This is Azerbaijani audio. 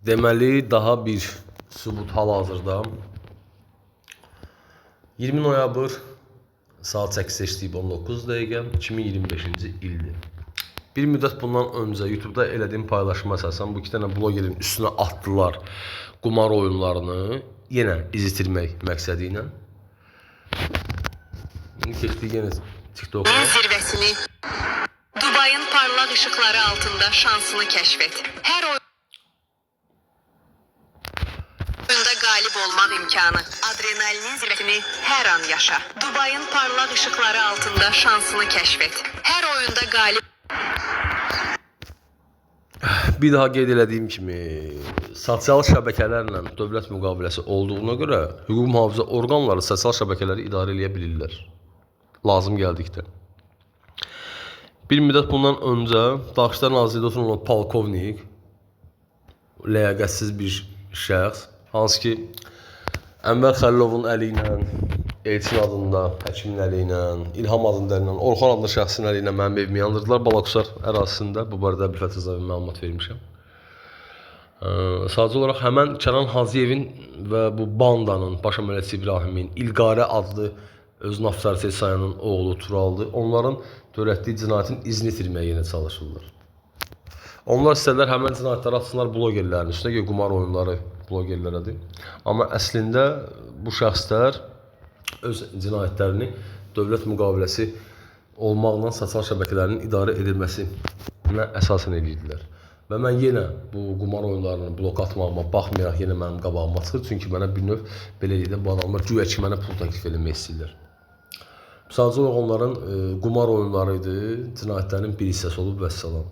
Deməli, daha bir sübut hal-hazırda 20 noyabr saat 8 işləyib 19 dəqiqə 2025-ci ildir. Bir müddət bundan öncə YouTube-da elədiyim paylaşıma əsasən bu iki dənə blogerin üstünə atdılar qumar oyunlarını yenə iz itirmək məqsədi ilə. İndi keçdik yenə TikToka. Zirvəsini Dubayın parlaq işıqları altında şansını kəşf et. Hər oyunda qalib olmaq imkanı. Adrenalinin zirvəsini hər an yaşa. Dubayın parlaq işıqları altında şansını kəşf et. Hər oyunda qalib Bir daha qeyd elədiyim kimi, sosial şəbəkələrlə dövlət müqaviləsi olduğuna görə hüquq mühafizə orqanları sosial şəbəkələri idarə eləyə bilirlər. Lazım gəldikdə. Bir müddət bundan öncə Daxili İşlər Nazirliyində oturan olan polkovnik, ləyaqətsiz bir şəxs, hansı ki Ənvər Xəlilovun əli ilə, Elçin adında həkimin əli ilə, İlham adında əli ilə, Orxan adlı şəxsin əli ilə mənim evimi yandırdılar Balakusar ərazisində. Bu barədə Əbülfət Rzayev məlumat vermişəm. Sadəcə olaraq həmən Kənan Hacıyevin və bu bandanın, baş əməliyyatçı İbrahimin, İlqarə adlı özünü avtoritet sayanın oğlu Turaldır. Onların törətdiyi cinayətin izini itirməyə yenə çalışırlar. Onlar istədilər həmən cinayətləri atsınlar blogerlərin üstünə ki, qumar oyunları blogerlərədir. Amma əslində bu şəxslər öz cinayətlərini dövlət müqaviləsi olmaqla sosial şəbəkələrin idarə edilməsinə əsasən eləyirdilər. Və mən yenə bu qumar oyunlarını blok atmağıma baxmayaraq yenə mənim qabağıma çıxır. Çünki mənə bir növ belə deyək də bu adamlar güya ki mənə pul təklif eləmək istəyirlər. Sadəcə olaraq onların qumar oyunları idi, cinayətlərinin bir hissəsi olub vəssalam.